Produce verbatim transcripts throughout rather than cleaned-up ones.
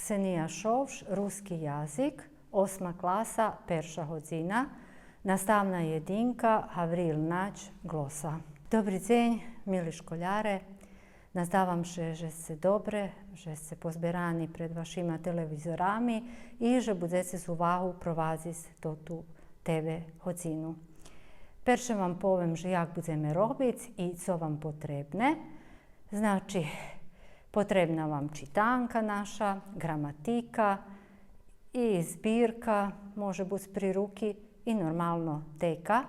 Ксения Шовш, руски язик, осма класа, перша годзина, наставна єдинка Гавриїл Нач, глоса. Добри дзень, мили школяре. Наздавам ше же сце добре, же сце позберани пред вашима телевизорами и же будзеце з увагу провадзиц тоту Т В годзину. Перше вам повем же як будземе робиц и цо вам потребне. Значи, потребна вам читанка наша, граматика и збирка, може буц при руки, и нормално дека.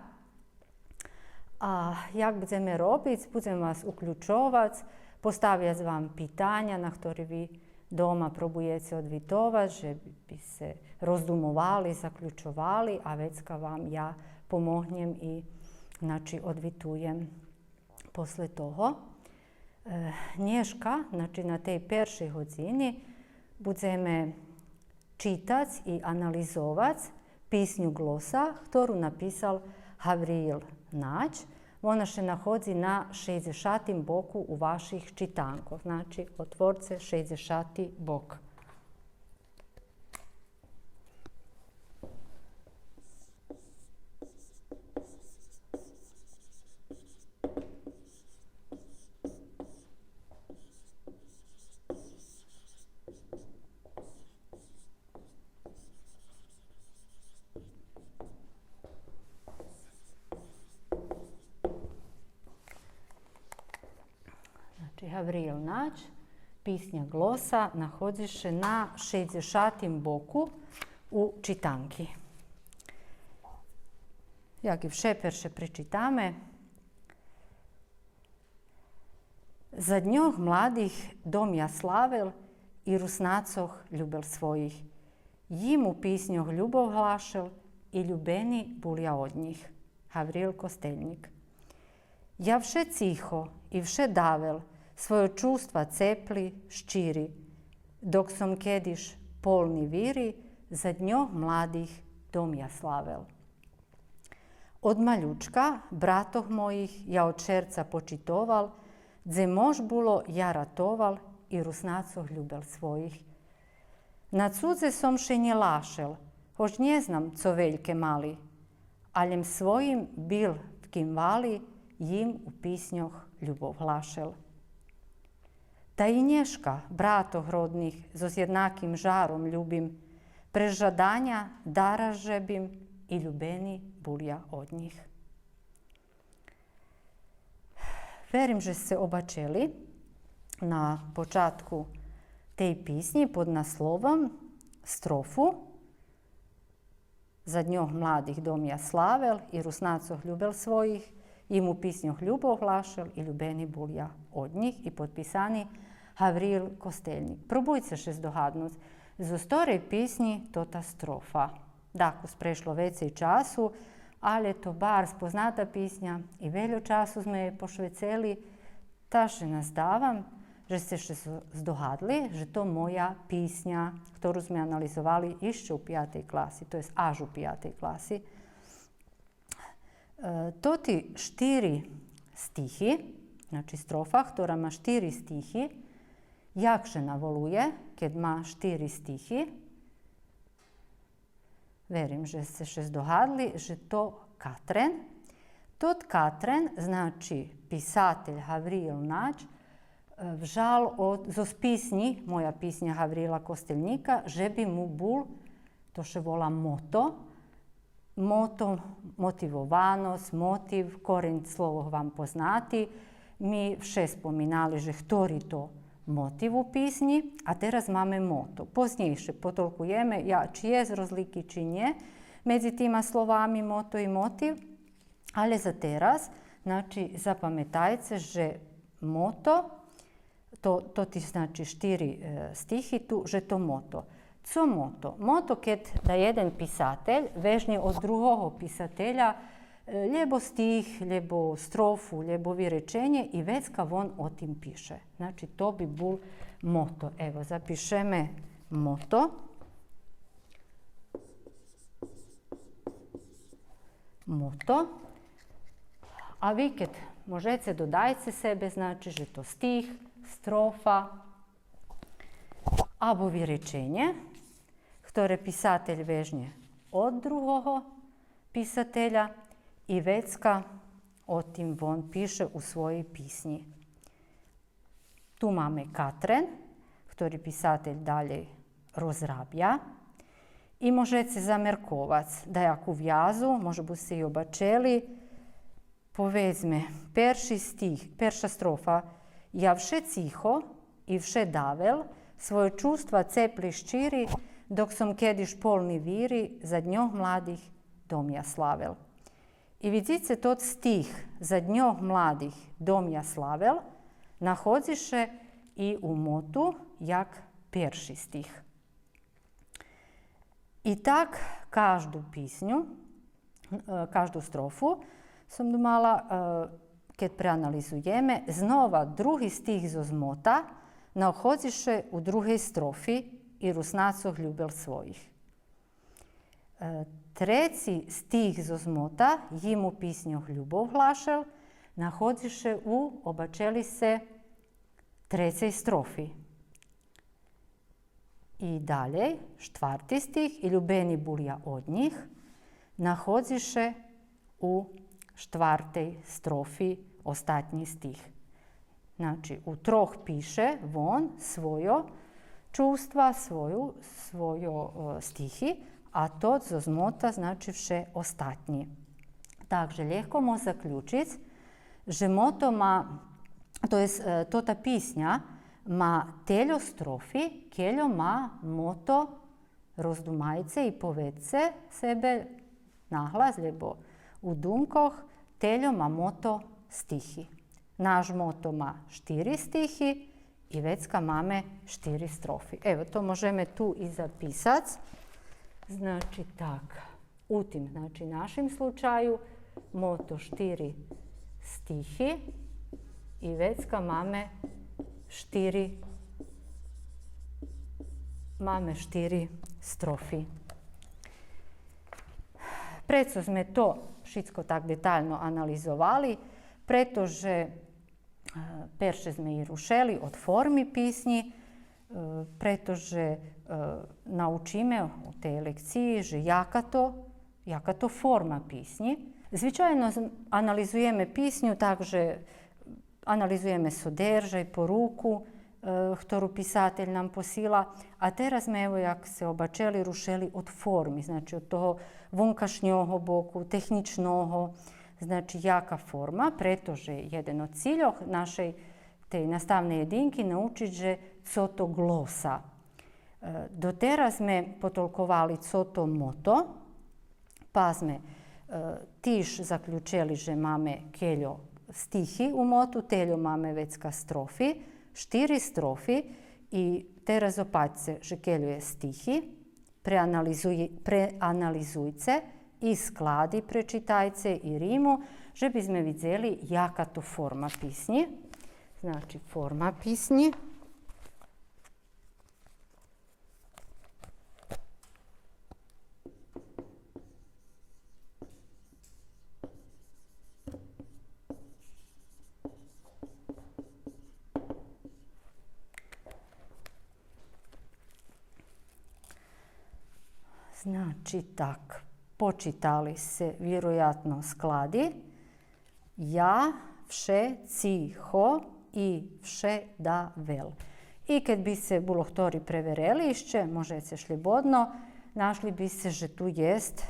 А як будземе робиц, будзем вас уключовац, поставяц вам питаня на хтори ви дома пробуєце одвитовац, же би сце роздумовали, заключовали, а вецка вам я помогнєм и, значи, одвитуєм после того. Е, нєшка, значи, на тей першей годзини будземе читац и анализовац писню Глоса, хтору написал Гавриїл Нач. Вона ше находзи на шейдзешатим боку у ваших читанкох. Значи, отворце шейдзешати бок. Значи, Гавриїл Нач, писня Глоса, находзи ше на шейдзешатим боку у читанки. Як и вше, перше пречитаме. За дньох младих дом я славел и Руснацох любел своїх. Їм у писньох любов глашел и любени бул я од нїх. Гавриїл Костельник. Я вше цихо и вше давел, свойо чувства цепли, щири, док сом кедиш полни вири, за дньох младих дом я славел. Од малючка братох моїх я од шерца почитовал, дзе мож було я ратовал и Руснацох любел своїх. На цудзе сом ше нє лашел, гоч нє знам цо вельке мали, алєм своїм бил в ким вали, їм у писньох любов глашел. Та и нєшка братох родних зоз єднаким жаром любим, през жаданя дараш жебим и любени бул я од нїх. Верим же сце обачели на початку тей писнї под насловом строфу: За дньох младих дом я славел и Руснацох любел своїх, їм у писньох любов глашел и любени бул я од нїх, и подписани Гавриїл Костельник. Пробуйце ше здогаднуц, зоз хторей писнї тота строфа. Дакус прешло вецей часу, алє то барз позната писня и вельо часу зме єй пошвецели, та ше наздавам же сце ше з-, здогадли же то моя писня, хтору зме анализовали ище у пиятей класи, то єст аж у пиятей класи. Е, тоти штири стихи, значи строфа, хтора ма штири стихи, як ше наволує, кед ма штири стихи? Верим же сце ше здогадли же то катрен. Тот катрен, значи, писатель Гавриїл Нач, е, вжал од, зоз писнї, моя писня Гавриїла Костельника, же би му бул, то ше вола мото, мото, мотивованосц, мотив, корень словох вам познати. Ми вше споминали же хтори то мотив у писнї, а тераз маме мото. Познєйше потолкуєме, я, чи єст розлики, чи нє, медзи тима словами мото и мотив, алє за тераз, значи, запаметайце же мото, то, тоти, значи, штири, е, стихи ту, же то мото. Цо мото? Мото кед да єден писатель вежнє од другого писателя, е, лєбо стих, лєбо строфу, лєбо виреченє и вецка вон о тим пише. Значи, то би бул мото. Ево, запишеме мото. Мото. А ви кед можеце, додайце себе, значи, же то стих, строфа. Або виреченє, хторе писатель вежнє од другого писателя и вецка о тим вон пише у своєй писнї. Ту маме катрен, хтори писатель далєй розрабя. И можеце замерковац даяку вязу, може бу сце и обачели. Поведзме, перши стих, перша строфа. Я вше цихо и вше давел, свойо чувства цепли, щири, док сом кедиш полни вири, за дньох младих дом я славел. И видзице, тот стих за дньох младих дом я славел находзи ше и у моту як перши стих. И так кажду писню, е, кажду строфу сом думала, е, кед преанализуєме, знова други стих зоз мота находзи ше у другей строфи: и Руснацох любел своїх. Е, треци стих зоз мота: йим у писньох любов глашел, находзи ше у, обачели сце, трецей строфи. И далєй, штварти стих: и любени бул я од нїх, находзи ше у штвартей строфи, остатнї стих. Значи, у трох пише вон свойо чувства, свойо, свойо, е, стихи, а тот зоз мота, значи, вше остатнї. Так же лєгко мож заключиц же мото ма, то єст, е, тота писня ма тельо строфи, кельо ма мото, роздумайце и поведзце себе наглас, лєбо у думкох, тельо ма мото стихи. Наш мото ма штири стихи и вецка маме штири строфи. Ево, то можеме ту и записац. Значи так, у тим, значи, нашим случаю, мото штири стихи и вецка маме штири, маме штири строфи. Прецо зме то шицко так детално анализовали? Прето же, е, перше зме и рушели од форми писнї, е, прето же, е, научиме у тей лекциї же яка то, яка то форма писнї. Звичайно, з-, анализуєме писню так же анализуєме содержай, поруку, е, хтору писатель нам посила. А тераз зме, ево, як сце обачели, рушели од форми, значи, од того вонкашнього боку, технїчного, значи, яка форма, прето же єден од цильох нашей тей наставней єдинки научиц же цо то глоса. Е, дотераз зме потолковали цо то мото, па зме, е, тиж заключели же маме кельо стихи у моту, тельо маме вецка строфи, штири строфи, и тераз опатьце же кельо є стихи, преанализуй-, преанализуйце и склади, пречитайце и риму, же би зме видзели яка то форма писнї. Значи, форма писнї. Значи так, почитали сце вироятно склади. Я вше цихо и вше давел. И кед би сце було хтори преверели ище, можеце шлєбодно, нашли би сце же ту єст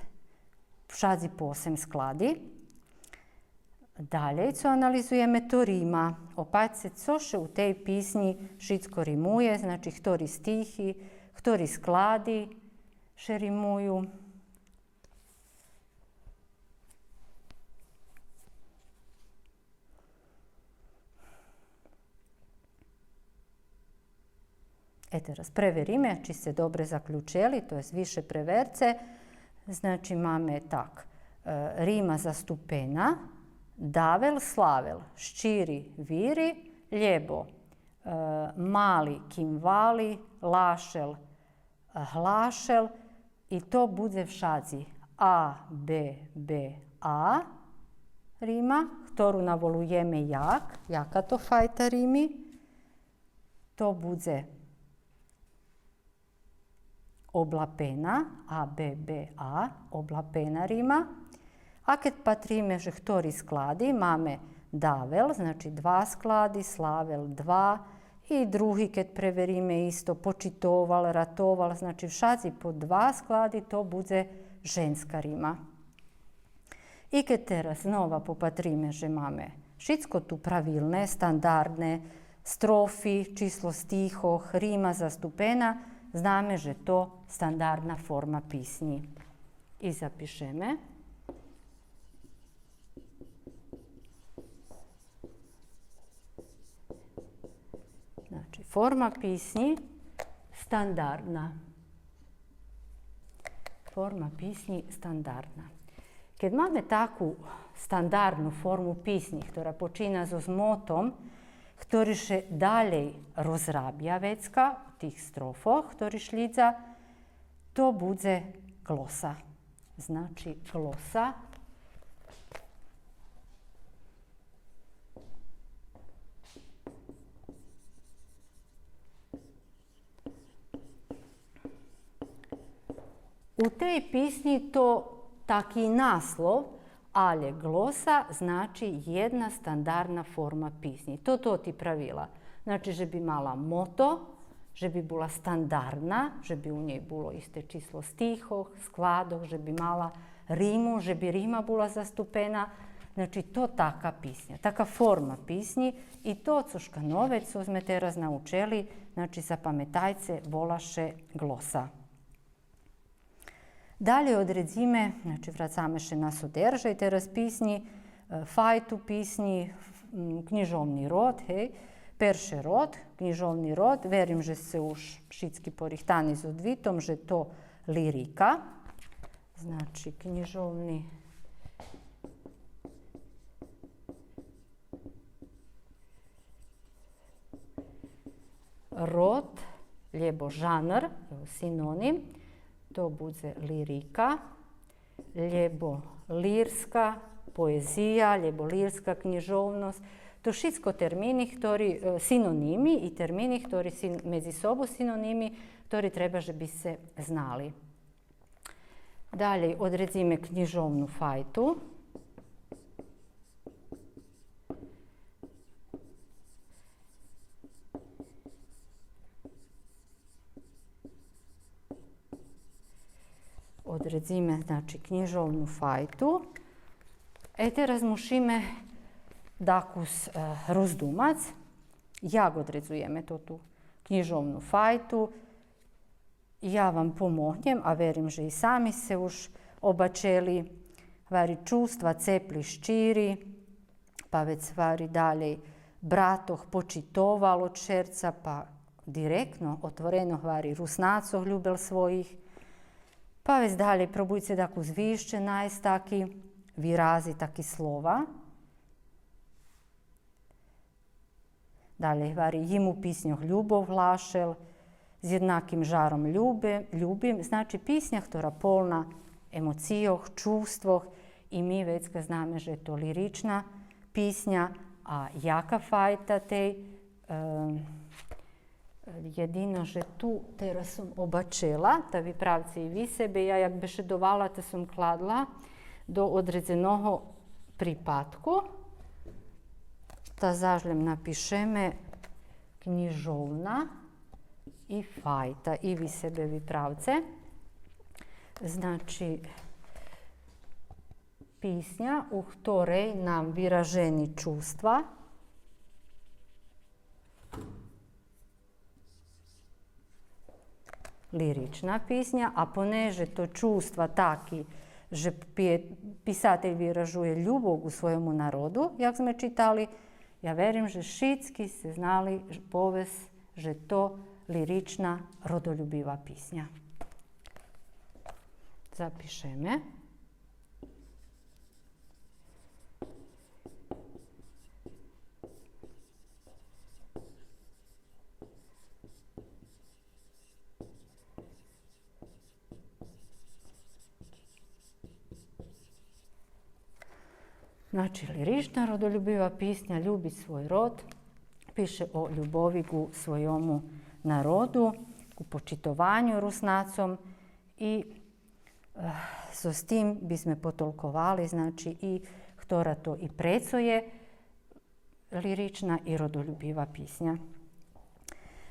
вшадзи по осем склади. Далєй, цо анализуєме, то рима. Опатьце цо ше у тей писнї шицко римує, значи, хтори стихи, хтори склади ше римую. Е, тераз превериме чи сце добре заключели, то єст више преверце. Значи, маме так, е, рима заступена: давел, славел, щири, вири, лєбо, е, мали, кимвали, лашел, глашел, и то будзе вшадзи А, Б, Б, А рима, хтору наволуєме як, яка то файта рими, то будзе облапена, А, Б, Б, А, облапена рима. А кед патриме же хтори склади, маме давел, значи два склади, славел два, и други, кед превериме, исто почитовал, ратовал, значи вшадзи по два склади, то будзе женска рима. И кед тераз знова попатриме же маме шицко ту правилне, стандардне, строфи, число стихох, рима заступена, знаме же то стандардна форма писнї. И запишеме. Значи, форма писнї стандардна. Форма писнї стандардна. Кед маме таку стандардну форму писнї, хтора почина зоз мотом, хтори ше далєй розрабя вецка, тих строфох, хтори шлїдза, то будзе глоса. Значи, глоса. У тей писнї то таки наслов, алє глоса значи єдна стандардна форма писнї. То, то ти правила. Значи, же би мала мото, же би була стандардна, же би у нєй було исте число стихох, складох, же би мала риму, же би рима була заступена. Значи, то така писня, така форма писнї. И то, цошка нове, цо зме тераз научели, значи, запаметайце, вола ше глоса. Далєй одредзиме, значи, врацаме ше на содержай тераз писнї, е, файту писнї, м, кнїжовни род, гей, перше род, кнїжовни род, верим же сце уж шицки порихтани з одвитом, же то лирика, значи, кнїжовни род, лєбо жанр, синоним, то будзе лирика, лєбо лирска поезия, лєбо лирска кнїжовносц. То шицко термини хтори, е, синоними и термини хтори син-, медзи собу синоними, хтори треба же би сце знали. Далєй одредзиме кнїжовну файту. Одредзиме, значи, кнїжовну файту. Е, тераз мушиме дакус, е, роздумац, як одредзуєме тоту кнїжовну файту. Я вам помогнєм, а верим же и сами сце уж обачели, гвари, чувства цепли, щири, па вец гвари далєй, братох почитовал од шерца, па директно, отворено гвари, Руснацох любел своїх. Па вец далєй пробуйце дакус висше найсц таки вирази, таки слова. Далєй гвари, їм у писньох любов глашел, з єднаким жаром любе-, любим. Значи, писня хтора полна емоцийох, чувствох, и ми вецка знаме же то лирична писня, а яка файта тей, е, єдино же ту тераз сом обачела, та виправце и ви себе, я як бешедовала, та сом кладла до одредзеного припадку, та заш лєм напишеме кнїжовна и файта, и ви себе виправце. Значи, писня у хторей нам виражени чувства, лирична писня, а понеже то чувства таки же пи-, писатель виражує любов у свойому народу, як зме читали, я верим же шицки сце знали ж-, повесц же то лирична родолюбива писня. Запишеме. Значи, лирична родолюбива писня, любиц свой род, пише о любови ґу свойому народу, у почитованю Руснацом и, е, зоз тим бизме потолковали, значи, и хтора то и прецо є лирична и родолюбива писня.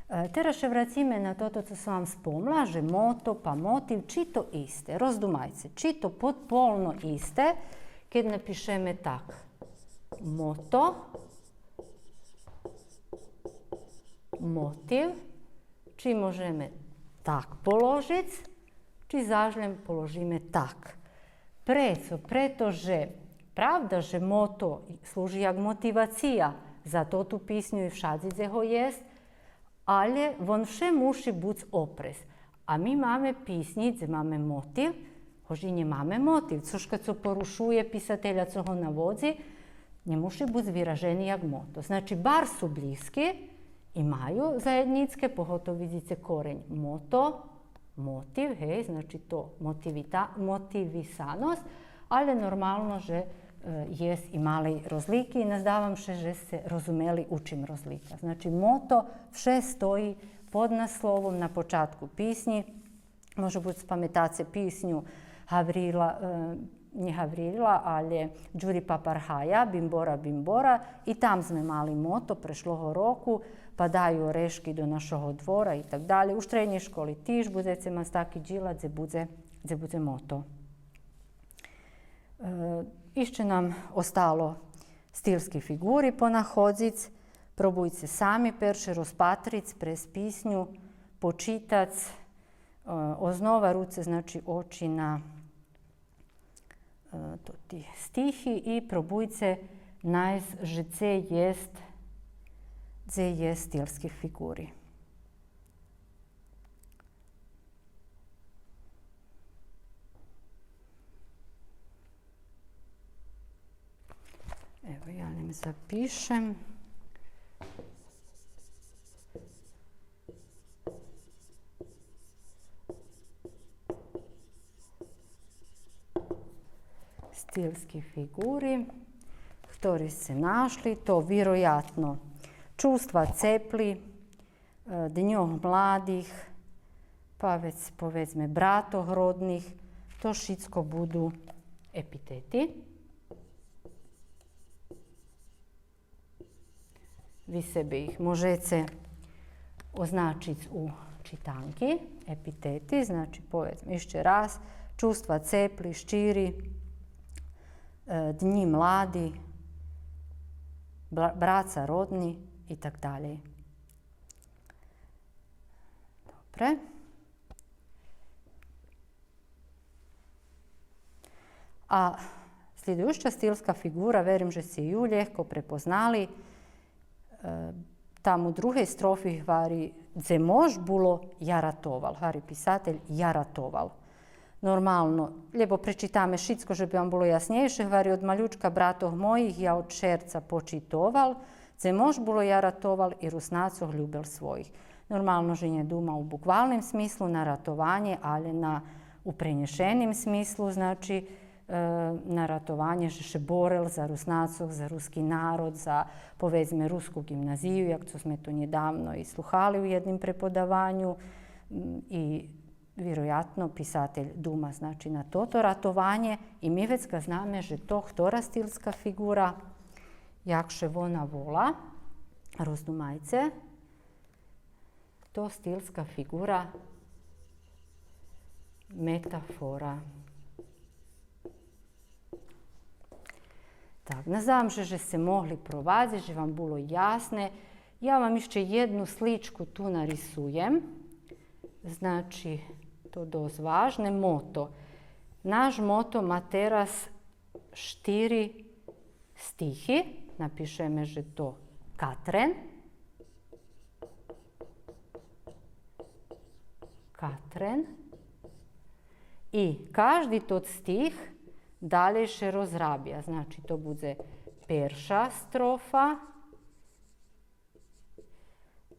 Е, тераз ше врациме на тото цо сом вам спомла, же мото па мотив, чи то исте. Роздумайце, чи то подполно исте, кед напишеме так: мото, мотив, чи можеме так положиц, чи заш лєм положиме так. Прецо? Прето же, правда же мото служи як мотивация за тоту писню и вшадзи дзе го єст, алє вон вше муши буц опрез. А ми маме писнї дзе маме мотив, гож и нє маме мотив. Цошка цо порушує писателя цо го наводзи, нє муши буц виражени як мото. Значи, барз су блїзки и маю заєднїцке, поготов видзице корень мото, мотив, гей, значи то мотивита-, мотивисаносц, алє нормално же, е, єст и мали розлики и наздавам ше же сце розумели у чим розлика. Значи, мото вше стої под насловом на початку писнї. Може буц паметаце писню Гаврила, е, нє Гаврила, алє Дюри Папаргая, Бимбора, бимбора. И там зме мали мото прешлого року, падаю орешки до нашого двора и так далєй. У штреднєй школи тиж будзеце мац таки дїла, дзе будзе, дзе будзе мото. Е, ище нам остало стилски фиґури понаходзиц. Пробуйце сами перше розпатриц през писню, почитац, е, ознова руце, значи, очи на, е, тоти стихи и пробуйце найсц же дзе єст, дзе єст стилски фиґури. Ево, я ним запишем. Стилски фиґури, хтори сце нашли, то вироятно чувства цепли, е, дньох младих, па вец, поведзме, братох родних, то шицко буду епитети. Ви себе их можеце означиц у читанки, епитети, значи, поведзме ище раз, чувства цепли, щири, е, днї млади, бра-, браца родни и так далєй. Добре. А слїдуюца стилска фиґура, верим же сце ю лєгко препознали, е, там у другей строфи гвари: дзе мож було, я ратовал, гвари писатель, я ратовал. Нормално, лєбо пречитаме шицко же би вам було яснєйше, гвари: од малючка братох моїх я од шерца почитовал, дзе мож було, я ратовал и Руснацох любел своїх. Нормално же нє дума у буквалним смислу на ратованє, алє на, у пренєшеним смислу, значи, е, на ратованє же ше борел за Руснацох, за руски народ, за, поведзме, руску ґимназию, як цо зме то нєдавно и слухали у єдним преподаваню, м, и вироятно писатель дума, значи, на тото ратованє и ми вецка знаме же то хтора стилска фиґура, як ше вона вола, роздумайце, то стилска фиґура метафора. Так, наздавам ше же сце могли провадзиц, же вам було ясне. Я вам ище єдну сличку ту нарисуєм. Значи, то досц важне, мото. Наш мото ма тераз штири стихи. Напишеме же то катрен. Катрен. И кажди тот стих далєй ше розрабя. Значи, то будзе перша строфа,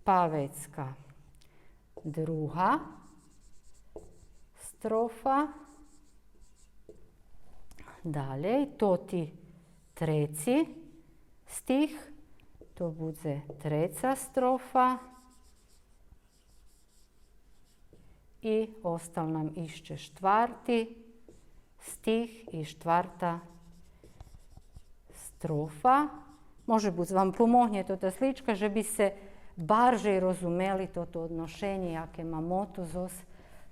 па вецка друга строфа, далєй, тоти треци стих, то будзе треца строфа, И остал нам ище штварти стих и штварта строфа. Може буц вам помогнє тота сличка же би сце баржей розумели тото одношенє яке ма мото зоз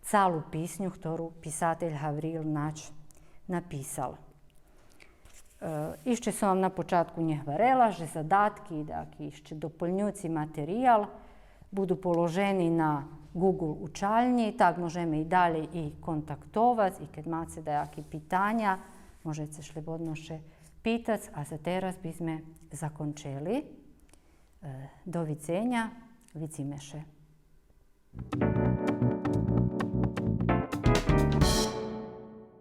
цалу писню хтору писатель Гавриїл Нач написал. Е, ище сом вам на початку нє гварела же задатки и даяки ище дополнюци материял буду положени на Google учальнї, так можеме и далєй и контактовац, и кед маце даяки питаня, можеце шлєбодно ше питац, а за тераз би зме закончели. Е, до видзеня, видзиме ше.